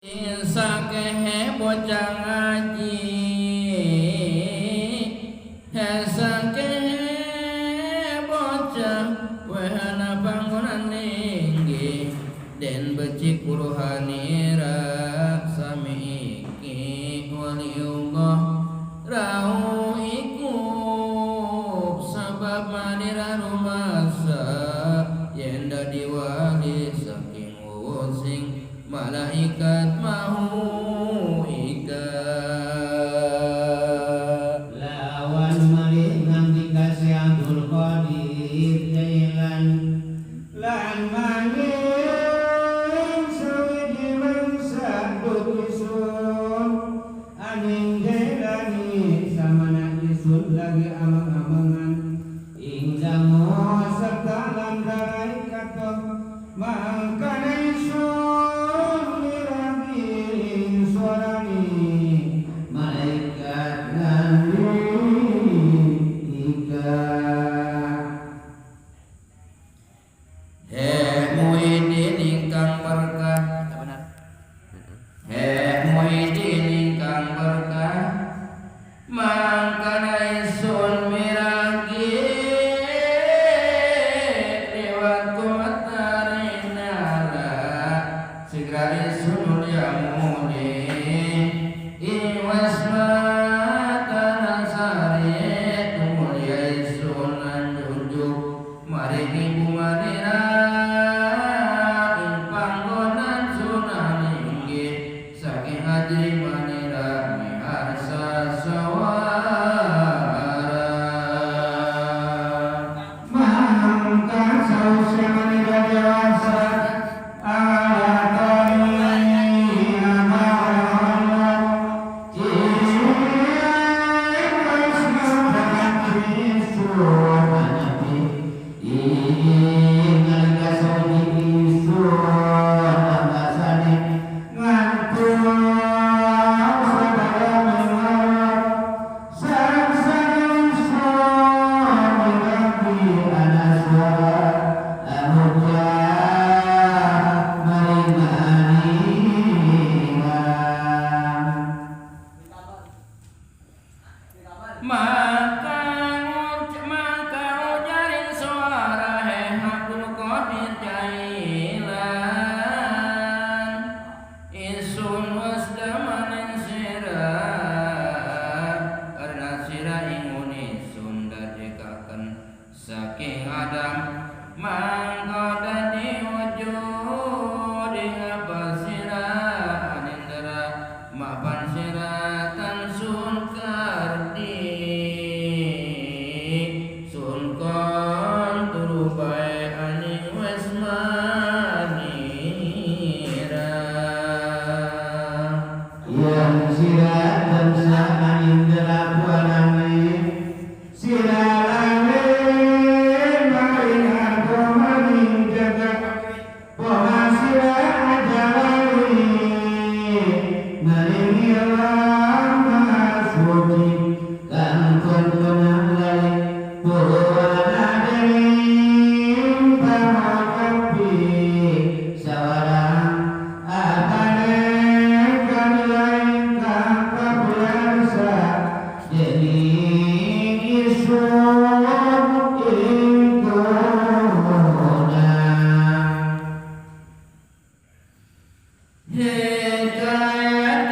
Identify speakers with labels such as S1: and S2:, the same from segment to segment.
S1: Sakehe bocah ngaji, sakehe bocah wehana panggonan ninggi den becik ruhanira sami iki waliullah rau iku sabab manira rumasa yen dadi wali saking sing malaikat mahu ika.
S2: Lawan malih nganti kasih Abdul Qadir Jailan lan maning sawiji mangsa dukisun aning Jailani samana isun lagi amang-amangan ing dangu serta lan kato mangkana isun miragi ing suarani malaikat ngandika.
S1: He Muhyiddin ingkang berkah, he Muhyiddin ingkang berkah, mangkana isun miragi lewat kumatarina segera isun mulia muli iwas mata sari tumulia isun anjunjuk maring ibu manira ing panggonan sunan inggih saking ajri manira miharsa sawara.
S2: Mangka sausya manira dewasa ayatoni amarana
S1: Maka maka ujarin suara he Abdul Qadir Jailan isun wasdamanin sira karena sira ingun isun dadekaken saking Adam mangko dadi wujud ing apa sira anindra mapan sira tan sun kardi sun kon turu bae aning wis manira.
S2: Yang sira tansah anindra puanane sira lale maring harta maring jagat poha sira aja lali maring ilang maha suci kangkon kena lali puana dening pamokapi sawarang apane kanilai kang kabiasa dening isun ing kona.
S1: Hikayat.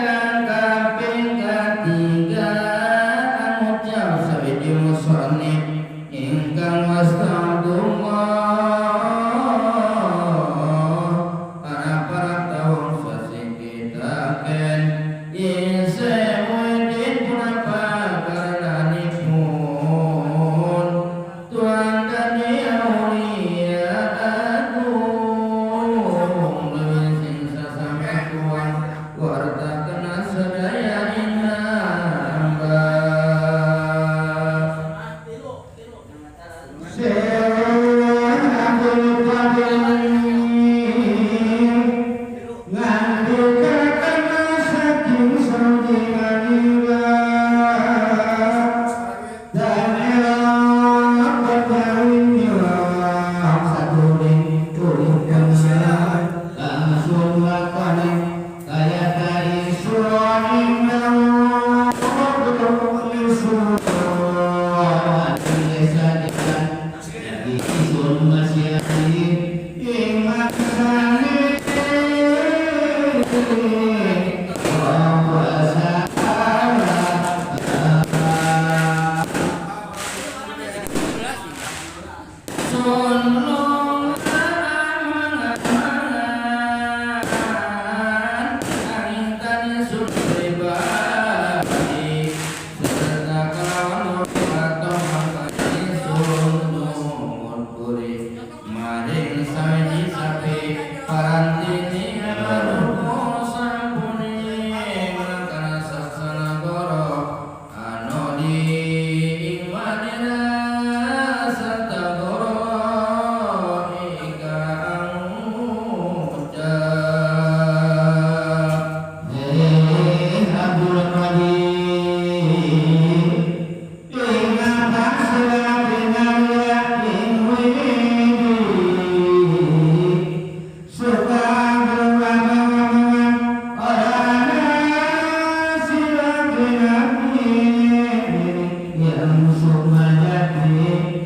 S2: Yang